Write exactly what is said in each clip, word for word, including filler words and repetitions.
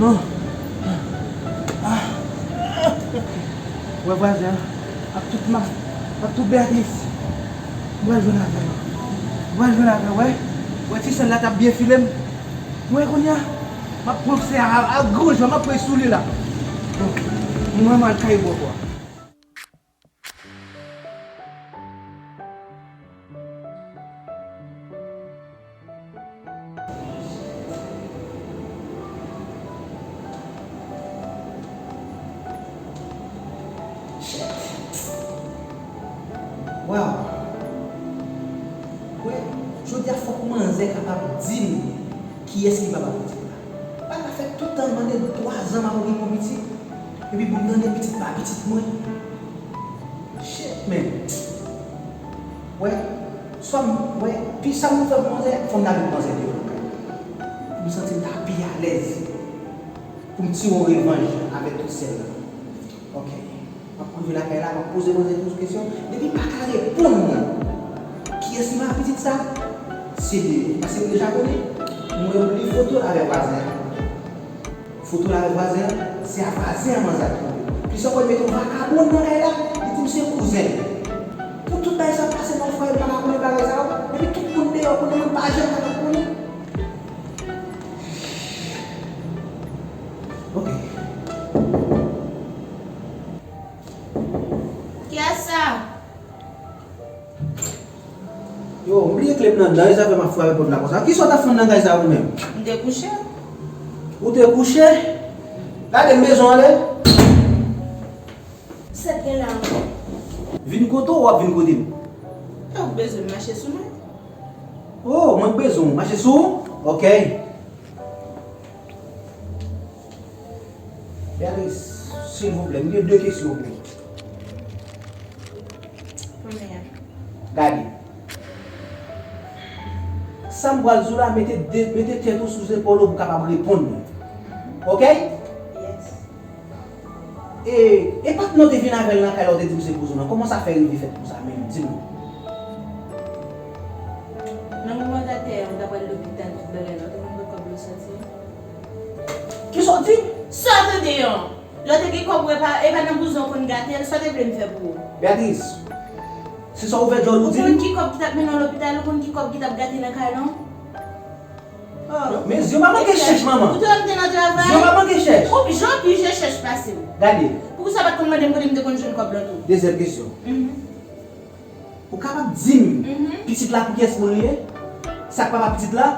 Non. Ah. Wè vwazen an, ak tout ma, ak tout Beatrice. M pral jwenn avè l. M pral jwenn avè l, wè. Wè ti sèl la t ap byen file m. Wè kounye a, m ap pran sè a, a gwo jan, m ap pran sou li la. Bon, mwen m al kay bòkò a. Shit. Wow. Wè, jodi a fòk manzè kapab di m kiyès ki papa pitit la. Pa ka fè tout tan mande l twa zan m ap okipe yon pitit. Epi pou m tande pitit pa pitit mwen. Shit, man. Wè, swa m, wè, pi sa m fè pou manzè, fò m lage manzè deyò nan kay. Pou m santi m ta pi alèz. Pou m tire yon revanj avèk tout sèl la. Ok. M ap rive lakay la, m ap poze manzè tout kesyon. Depi pa ka reponn mwen, kiyès ki papa pitit sa? Se li. Paske m deja konnen. M wè li foto l avèk vwazen an. Foto l avèk vwazen an, se a vwazen an manzè ap twonpe. Plis ankò, li mete yon vakabon nan kay la, li di m se kouzen l. Pou tout bagay sa ap pase nan fwaye m pa ka konnen bagay sa yo, epi tout moun deyò konnen, mwen pa janm pa t ap konnen. Ok. Kiyès sa? Yo, m bliye kle m nan dan, e sa fè m ap frape pòt la konsa. Kisa w t ap fè nan kay sa ou menm? M te kouche. Ou te kouche? Gade m bezwen w ale. Sa t gen la ankò? Vin kote w, w ap vin kote m. E ou bezwen m mache sou mwen? Oh, mwen k bezwen w mache sou ou? Ok. Beatrice, silvouplè, m gen de kesyon pou ou. Premye a. Gade. Sa m pral di w la, mete de, mete tèt ou sou zepòl ou pou w kapab reponn mwen. Ok? Yes. E, e patnè w te vin avè l nan kay la, w te di m se kouzen w nan. Kòman sa fè rive fèt konsa menm? Di m non. Nan moman w t atè a, ou t ap al lopital, tout bagay la, ou te konn pran kòb la sòti? Kisa w di? Sa w tande an? Lè w te gen kòb ou, e pa, e pa nan bouzwen w konn gate l, sa w te vle m fè pou ou? Beatrice, se sa w ouvè djòl ou di m? Ou konn ki kòb ki t ap mennen w lopital, ou konn ki kòb ki t ap gate nan kay lan? Ah, men zye w pa manke chèch, manman. Ou te wè m te nan travay? Zye w pa manke chèch. Ou pi, jan pi je chèch pase w. Gade. Poukisa w pa t konn mande m kote m te konn jwenn kòb lan tou? Dezyèm kesyon. Mhm. Ou kapab di m, mhm, pitit la pou kiyès moun li ye? Sa k papa pitit la?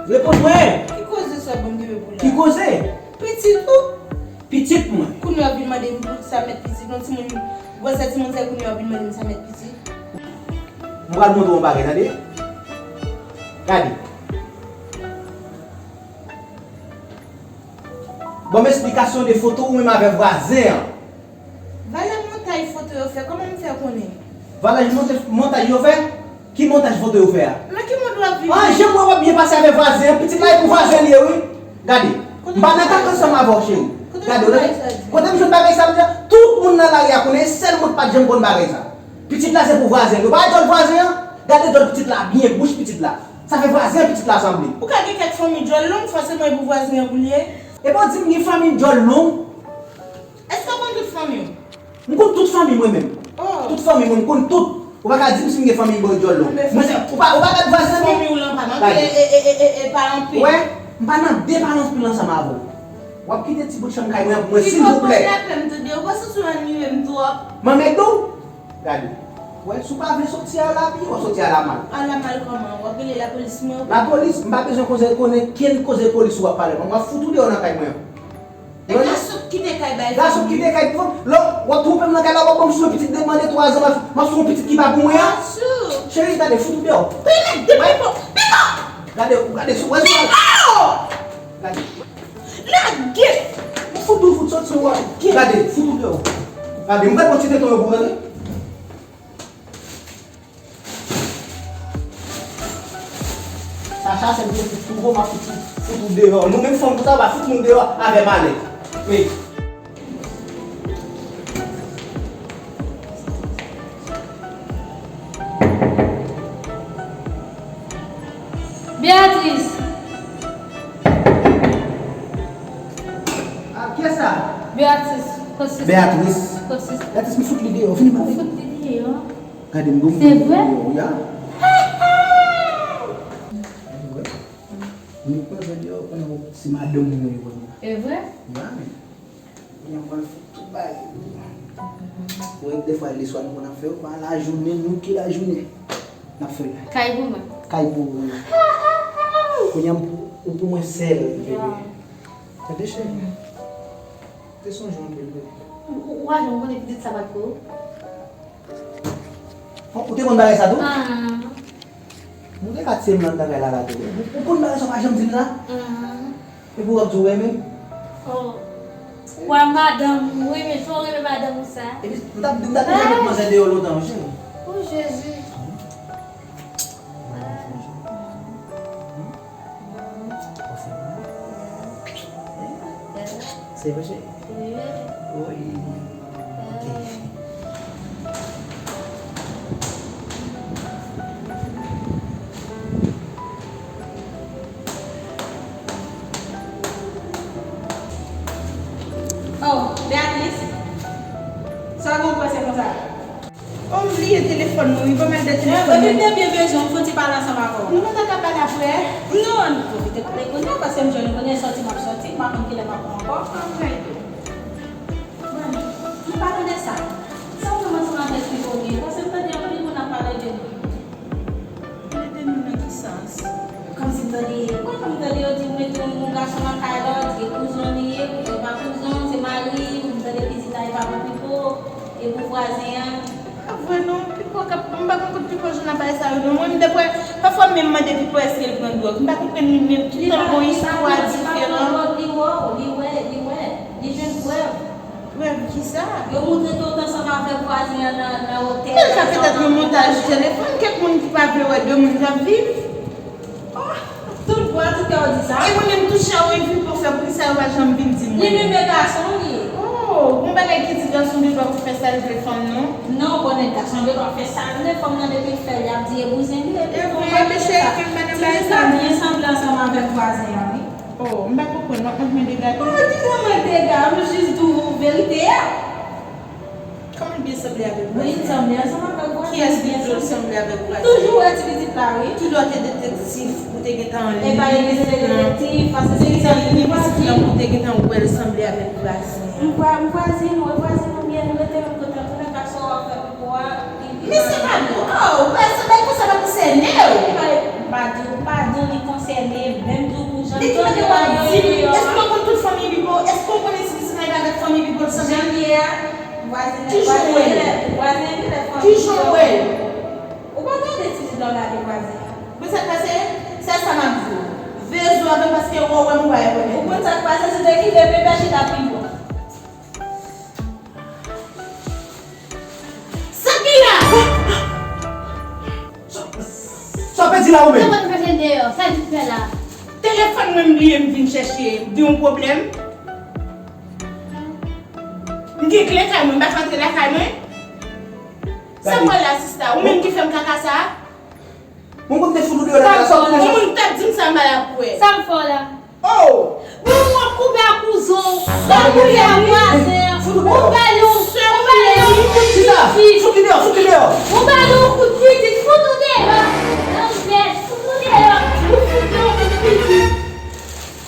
Reponn mwen! Ki koze sa w ban m kenbe pou la? Ki koze? Pitit ou? Pitit mwen. Kounye a w ap vin mande m pou sa mèt pitit, yon timoun gwosè timoun sa, kounye a w ap vin mande m sa mèt pitit. M pral montre w yon bagay, tande. Gade. Ban m esplikasyon de foto ou menm avè vwazen an. Valè montay foto yo fè, kòman m fè konnen? Valè monte-, montay yo fè? Ki montaj foto yo fè a? Nan ki mond w ap viv? Ah, jan m wè w ap byen pase avè vwazen an, pitit la e pou vwazen li ye, wi. Gade, m pa nan kaka ansanm avè w, cheri. Gade, w tande? Kote m jwenn bagay sa di a? Tout moun nan lari a konnen, e sèl mwen k pa t janm konn bagay sa. Pitit la se pou vwazen li. Ou pa wè djòl vwazen an? Gade djòl pitit la byen, bouch pitit la. Sa fè vwazen an pitit la sanble. Ou ka gen kèk fanmi djòl long, fòseman e pou vwazen an pou l ye. Epa w di m gen fanmi djòl long? Èske w konn tout fanmi w? M konn tout fanmi mwen menm. Oh. Tout fanmi mwen, m konn tout. Ou pa ka di m si m gen fanmi m gen djòl long. Mwen se, ou pa, ou pa gad vwazen an? Fanmi w lan pa nan, e, e, e, e, e pa anpil. Wè, m pa nan de pale anpil ansanm avè w. W ap kite ti bout chanm kay mwen an pou mwen, silvouplè. Ki kòb mwen lapè m tande, ou pa santi w annwiye m twòp? M anmède w? Gade. Wè, si w pa vle soti a la byen, w ap soti a la mal. A la mal kòman? W ap rele lapolis mwen? Lapolis? M pa bezwen koze, konnen kenn koze polis ou ap pale. Mwen, m ap fout ou deyò nan kay mwen an. E gason k kite kay bay fanmi. Gason k kite kay pou fanmi. Lè w ap twonpe m nan kay la, w ap ban m sou yon pitit de mande twa zan, m ap, m ap sou yon pitit ki pa pou mwen an. Cheri, gade, fout ou deyò. Gade, gade, sou, wè, sou. Lage! M fout ou fout soti ou a. Gade, fout ou deyò. Gade, m pral pran ti teton yo pou gade. Sa chache m te fout tou gwo, m ap fout ou, fout ou deyò. Nou menm fanm konsa, w a fout nou deyò avè malè. Wi. Beatrice, konsistans. Beatrice. Konsistans. Beatrice, m fout li deyò. Fini pale. Fout li deyò. Gade m, m Se vre? Deyò, ya. Anyway, m pran zòn deyò pandan se madanm mwen yo konn. E vre? Ya, men. Kounye a m pral fout tout bagay. Ou wè, defwa, leswa nou konn ap fè yo, pa lajounen, nou ki lajounen. N ap fè l. Kay pou mwen. Kay pou ou. Kounye a m pou, ou pou mwen sèl, bebe. Tande, cheri. Te sonje yon bèl bebe. Ou, ou pa janm konnen pitit sa pa t pou ou? Bon, ou te konn bagay sa tou? Ah. Nou te ka tye m nan kay la la tou. Ou, ou konn bagay sa w pa janm di m sa? Mhm. Epi w ap di w renmen m? Oh. Ou a madanm ou, wi, men jan w renmen madanm ou sa. Epi, m t ap, m t ap deja met manzè deyò lontan, wi, cheri. Oh, Jezi. Se vre, cheri? Wi. Oh, Beatrice. Sa w gon prese konsa? Oh, m bliye telefòn mwen, wi, pa mal de telefòn mwen. Epi m te byen bezwen w, fò ti pale ansanm avè w. Nou pa ta ka pale apre? Non, nou pwofite pale kounye a, paske m jwenn ou kounye a, sòti m ap sòti, m pa konn kilè m ap pran ankò. An, gade. Bon, nou pa tande sa. Sa w fè m ansanm avèk Pipo gen? Paske m tande anpil moun ap pale de nou. Pale de nou nan ki sans? Kòmsi m tande, mwen, m tande yo di ou mete yon, yon gason lakay la, di e kouzon li ye, poutan e pa kouzon, se mari, m tande pitit la e pa pou Pipo, e pou vwazen an. Pa vre non, Pipo ka, m pa konn kot Pipo jwenn bagay sa yo non. Mwen, m depre, pafwa m menm mande Pipo èske l pran dwòg. M pa konprann li menm, tout tan gon istwa diferan. Li pa pran dwòg, li wè w, li wè, li wè, li jwenn prèv. Prèv kisa? Yo montre ke w t ansanm avèk vwazen an nan, nan otèl la. Men sa petèt yon montaj telefòn, kèk moun ki pa vle wè de moun k ap viv. Oh, tout vwa, tout kè w di sa. E mwen menm tou chè w envi pou fè, poukisa yo pa janm vin di mwen? Li menm e gason li ye. Oh, gon bagay ki di gason gen dwa pou fè sa l vle fanm non? Non, konnen gason gen dwa fè sa l vle, fanm nan depi l fè l, y ap di e bouzen li ye. E vre, men cheri, ke m pa nan bagay sa. Ti mesye byen sanble ansanm avèk vwazen an, wi. Oh, m pa konprann, w ap mande dega tou? Oh, kijan mwen dega? M jis di w verite a. Kòman l byen sanble avèk vwazen? Wi, l sanble ansanm avèk vwazen. Kiyès ki di w l sanble avèk vwazen? Toujou wè ti pitit la, wi. Kilè w te detektif, ou te gentan li pitit lan? E pa egziste detektif, paske se li ki pitit lan, ou te gentan wè l sanble avèk vwazen? M vwa-, m vwazin, ou e vwazin ou byen, nou rete menm kote, antouka sa w ap fè pou ou a, Men se pa dwa w, pa, se bagay konsa pa konsène w. Li pa, m pa di w, m pa di w li konsène m, menm di w pou jan m tande w a yo ye yo a. Èske w konn tout fanmi Pipo? Èske w konnen si pitit la e pa avèk fanmi Pipo l sanble? Jan l ye a, vwazen, vwazen genlè, vwazen genlè fanmi Pipo. Kijan w wè l? Ou pa tande ti pitit la w lage vwazen an? Men sa k pase? Se sa m ap di w. Veye zo avè m paske w wè m ou pa rekonèt. Ou konn sa k pase? Si w te kite bebe chita pi bon. Sa ki la? Sa w pèdi la ou menm? Sa w pèdi deyò? Sa di fè la? Telefòn mwen m bliye m vin chèche, di yon pwoblèm. M gen kle kay mwen, m pa ka antre lakay mwen. Sa m wè la sista, ou menm ki fè m kaka sa? Mwen konn te fout ou deyò lakay la, sa w konnen sa? Yon moun t ap di m sa m pa la pou wè. Sa m fè w la? Oh! Bon, w ap koupe ak kouzon w, w ap koupe ak vwazen an, ou ba li yon, ou ba li yon kout pitit. Fout li deyò, fout li deyò. Ou ba li yon kout pitit, fout ou deyò. Lanmèd, fout ou deyò, ou fout li yon kout pitit.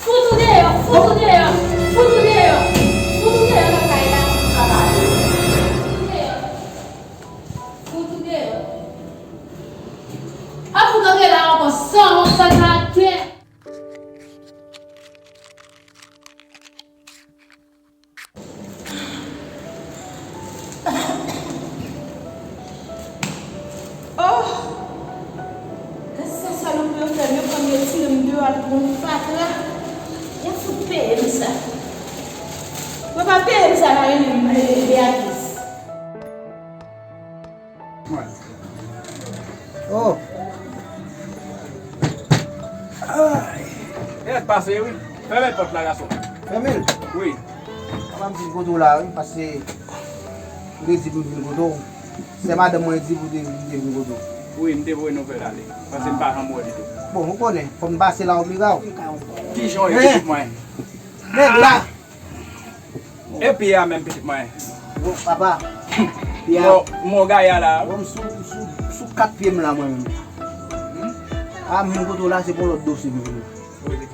Fout ou deyò, fout ou deyò, fout ou deyò. Fout ou deyò lakay la. Fout ou deyò. Fout ou deyò. Ap fout antre la ankò, sanwont, san karaktè. Oh! Gad sa salopri yo fè m, yo pran m, yo tire m deyò ak yon fatra. Y ap fout peye m sa. Yo pa peye m sa, pa rele m, rele Beatrice. Oh. Ay. Nèt pase wi. Fèmen pòt la, gason. Fèmen l? Wi. Papa m di l kote w la wi, paske m te di pou m vin kote w. Se madanm mwen di pou te vin, te vin kote w. Wi, m te voye nouvèl ale. Paske m pa janm wè l ditou. Bon, ou konnen, fò m pase la obliga w. Kijan w ye, pitit mwen? Nèg la. E pye a menm, pitit mwen? Bon, papa, pye a. Mò, mò gaya la. Bon, m sou, m sou, m sou kat pye m la, mwen menm. Hmm? A, m vin kote w la, se pou yon lòt dosye m vin la.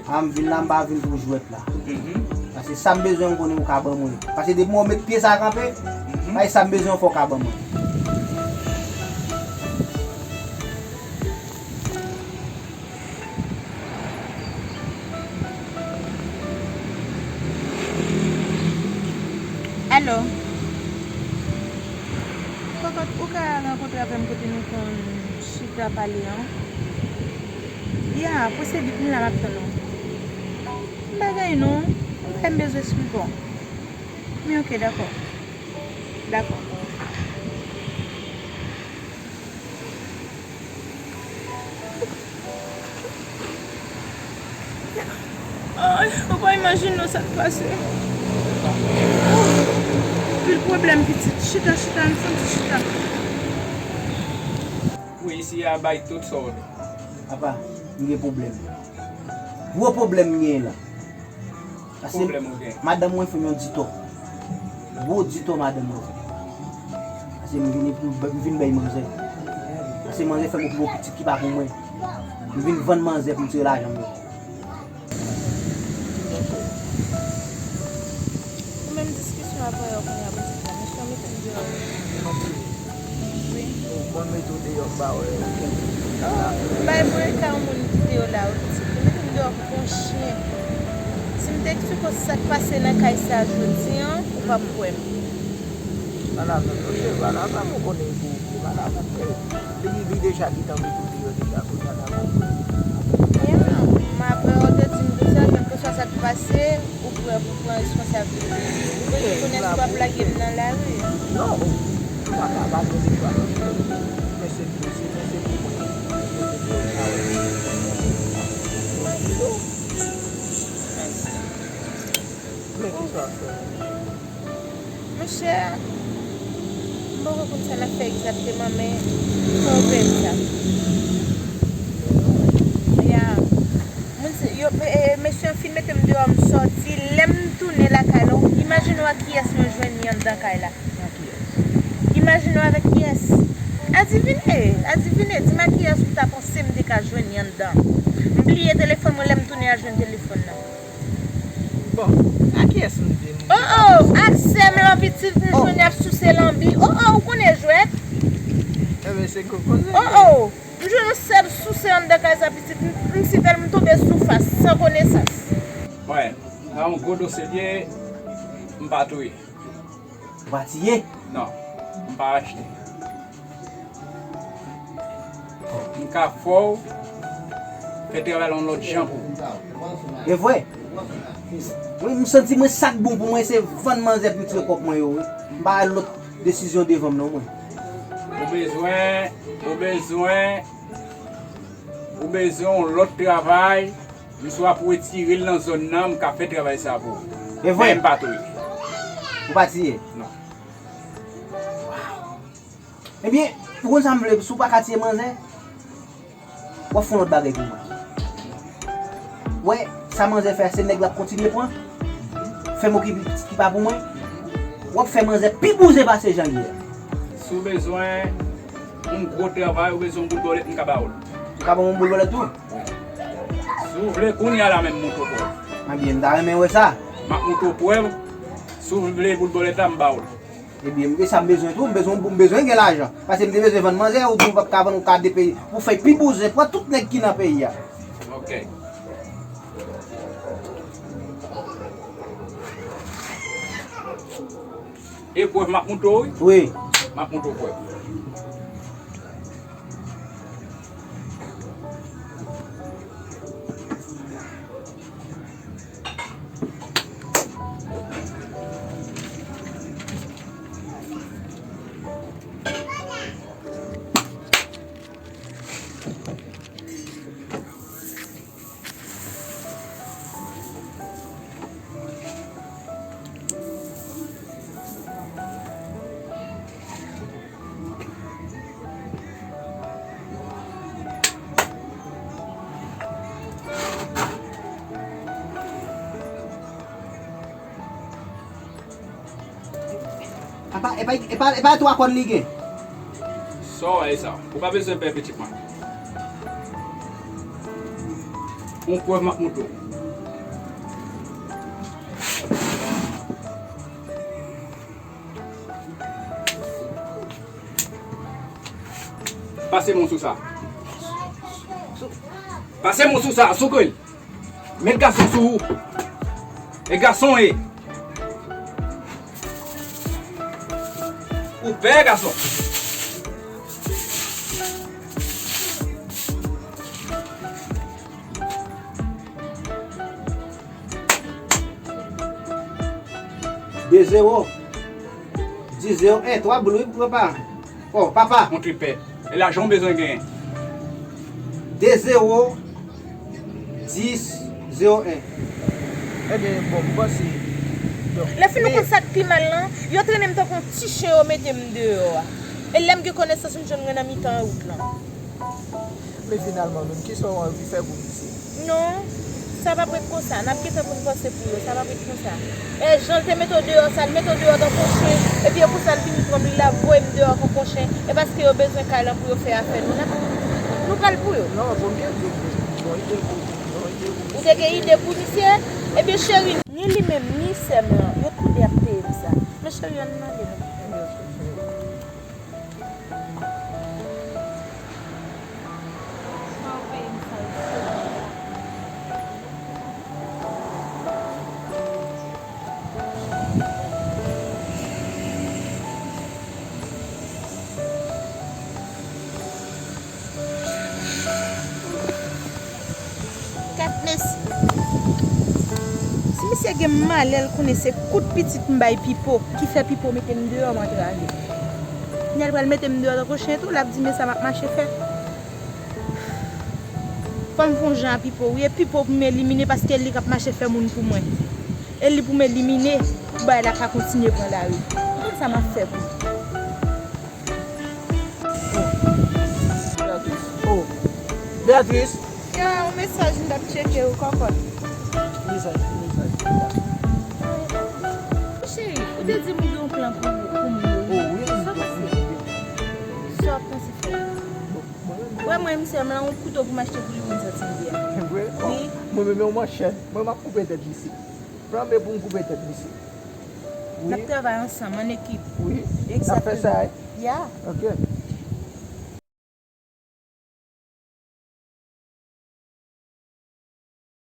A, m vin la, m pa vin pou jwèt la. Mhm. Paske sa m bezwen, m konnen ou ka ban mwen. Paske depi w met pye sa kanpe, mhm, bay sa m bezwen, fò w ka ban mwen. Alo. Kòkòt, ou ka rankontre avè m kote nou konn chita pale an? Ya, pase vit, m la, m ap tann ou. M pa gen non, m pa, m bezwen swiv ou. Men oke, dakò. Dakò. Ay, ou pa imajine non sa k pase. Anpil pwoblèm, pitit. Chita, chita, ann fè yon ti chita. Wi, isi a bay tout sa w vle. Apa, m gen pwoblèm. Gwo pwoblèm m genyen la. Pase pwoblèm ou gen? Madanm mwen fè m yon ditò. Gwo ditò madanm mwen fè. Pase m vini pou m, m vin bay manzè. Pase manzè fè m okipe yon pitit ki pa pou mwen. M vin vann manzè pou m tire lajan m yo. Ou menm diskisyon ap wè yo kounye a pitit la. Mesye yo mete m deyò. Wi. Ou konn mete w deyò m pa wè okenn. Oh, bay mwen ka yon moun ki deyò la wi pitit. Ou mete m deyò pou yon chen. Si m te eksplike w sa k pase nan kay sa jodi an, ou p ap kwè m. Pale avè m, monchè, pale avè m, ou konnen pou, pou pale avè m. Li, li deja gentan mete w deyò deja, kounye a n ap ap. Ebyen, m ap wè w te di m konsa, kèlkeswa sa k pase, ou prè pou pran responsablite. Ou bezwen konnen si w ap lage m nan lari. Non, ou pa ka abandone m pa. Men se, se, men se pou mwen. Men ki sa w ap fè? Monchè, m poko konn sa n ap fè egzakteman, men fò w peye m sa. Ya. Moun se, yo, e, e, mesye an fin mete m deyò, m sòti. Lè m tounen lakay la, w imajine w ak kiyès mwen jwenn li anndan kay la. Imajine w avèk kiyès. Adivine, adivine, di m ak kiyès ou ta panse m te ka jwenn li anndan. M bliye telefòn mwen, lè m tounen al jwenn telefòn nan. Bon, a kiyès m te, m te... Oh, oh, ak sè m lan pitit, m jwenn y ap souse lanbi. Oh, oh, ou konnen jwèt. Ebyen, se gwo koze. Oh, oh, m jwenn yon sè souse anndan kay sa pitit, m, m sitèl m tonbe sou fas, san konesans. Mwen, nan yon gwo dosye l ye, m pa touye. Ou pa tiye? Non, m pa achte. M ka fè w fè travay la yon lòt jan pou ou. E vre? Wi, m santi mwen sa k bon pou mwen se vann manzè pou m tire kòb mwen yo, wi. M pa lòt desizyon devan m non, mwen. Ou bezwen, ou bezwen, ou bezwen yon lòt travay, m swa pou retire l nan zòn nan, m ka fè travay sa pou ou. E vre? Men m pa touye. Ou pa tiye? Non. Ebyen, ou konn sa m vle, si w pa ka tiye manzè, w ap fè yon lòt bagay pou mwen. W wè, sa manzè fè a, se nèg l ap kontinye pran. Fè m okipe pitit ki pa pou mwen. W ap fè manzè pi bouzen pase jan l ye a. Si w bezwen yon gwo travay, ou bezwen yon boul bòlèt, m ka ba w l. Ou ka ban m yon boul bòlèt tou? Si w vle, kounye a la menm, m montre w prèv. Ebyen, m ta renmen wè sa. M ap montre w prèv. Si w vle boul bòlèt la, m ba w l. Ebyen, e sa m bezwen tou, m bezwen, m bezwen gen lajan. Paske m te bezwen vann manzè, ou di w p ap ka vann, ou ka depeyi, ou fè pi bouzen, pran tout nèg ki nan peyi a. Ok. E prèv m ap montre w, wi. Wi. M ap montre w prèv. Apa, e pa, e pa, e pa twa kòn li gen? Sa w wè sa? Ou pa bezwen pè, pitit mwen. Yon prèv m ap montre w. Pase men w sou sa. Pase men w sou sa, souke l. Met gason sou ou. E gason w ye. Ou pè gason. De zewo. Dis zewo en, twa boul wi pou papa. Oh, papa. Montre pè. E lajan w bezwen genyen. De zewo, dis zewo en. Ebyen, bon, m panse. Donk, lè fin nou konn sa k pi mal lan, yo trennen m tankou yon ti chen, yo mete m deyò a. E lè m gen konesans, m jwenn mwen nan mitan wout lan. Men finalman, menm, kisa w anvi fè pou misye? Non, sa p ap ret konsa. N ap gentan pou n panse pou yo, sa p ap ret konsa. E jan l te mete w deyò sa, l mete w deyò tankou chen, epi e pou sa l vini pran m, li la voye m deyò tankou chen. E paske yo bezwen kay lan pou yo fè afè nou la. Nou pral pou yo. Non, bon, gen bon, bon, ide pou, bon, ide pou. Ou te gen ide pou misye? Ebyen, cheri, ni li menm, ni sè m lan, yo toude ap peye m sa. Men cheri, ann mande non. Gad mesye. Si misye gen malè, l konnen se kout pitit m bay Pipo ki fè Pipo mete m deyò, m antrave. Kounye a l pral mete m deyò tankou chen tou, l ap di men sa m ap mache fè. Fò m fè yon jan a Pipo, wi, e Pipo pou m elimine paske li k ap mache fè moun pou mwen. E li pou m elimine pou bagay la pa kontinye pran lari. Ou konn sa m ap fè pou li. Beatrice. Oh. Beatrice. Yo, yon mesaj m t ap tcheke ou, kòkòt. Mesaj, mesaj. Cheri, ou te di m ou gen yon plan pou, pou moun yo, wi. Oh, wi. Sa w panse? Sa w ap panse fè? Bon, mwen menm. Wè mwen, misye, m lan yon kouto pou m achte pou li, moun santi m byen. Vre? Wi. Mwen menm, yon manchèt. Mwen, m ap koupe tèt misye. Flanbe pou m koupe tèt misye. Wi. N ap travay ansanm, an ekip. Wi. N ap fè sa, wi. Ya. Ok.